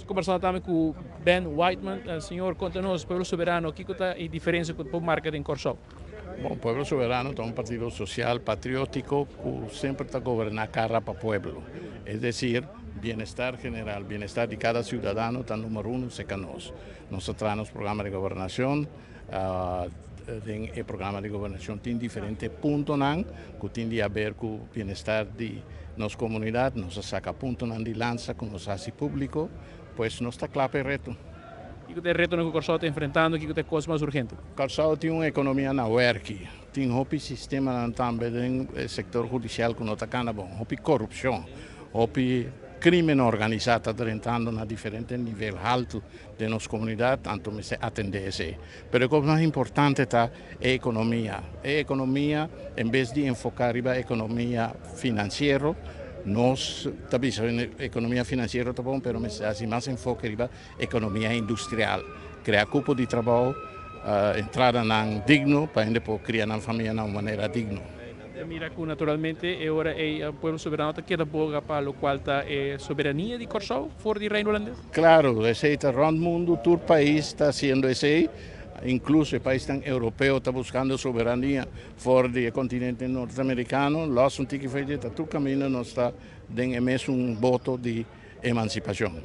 Kombersá tambe ku Ben Whiteman. Señor, konta nos, Pueblo Soberano, kiko ta e diferensia ku por marka den Kòrsou? Bon, Pueblo Soberano ta un partido sosial, patriótiko, ku semper ta goberná kara pa pueblo. Es desir, bienestar general, bienestar di kada siudadano ta número uno serka nos. Nos ta traha nos programa di gobernashon, den e programa di gobernashon tin diferente puntonan ku tin di haber ku bienestar di nos komunidat. Nos a saka puntonan di lansa ku nos a hasi públiko, pues nos ta kla pa e reto. Kiko ta e retonan ku Kòrsou ta enfrentando? Kiko ta e kos mas urgente? Kòrsou tin un ekonomia na wèrki. Tin hopi sistemanan tambe den e sektor hudisial ku no ta kana bon. Hopi korupshon, hopi krímen organisá ta drentando na diferente nivel haltu den nos komunidat, anto mester atendé esei. Pero e kos mas importante ta e ekonomia. E ekonomia, en bes di enfoká riba ekonomia finansiero, nos ta bisa ekonomia finansiero ta bon, pero mester hasi mas enfoke riba ekonomia industrial, krea kupo di trabou, entradanan digno pa hende por kria nan famia na un manera digno. Ta mira ku naturalmente e ora ei Pueblo Soberano ta keda boga pa lokual ta e soberania di Kòrsou for di Reino Hulandes? Klaro, esei ta rònt mundu, tur pais ta hasiendo esei, inkluso e paisnan europeo ta buskando soberania for di e kontinente norteamerikano. Lòs un tiki for dje ta tur kaminda nos ta den e mesun boto di emansipashon.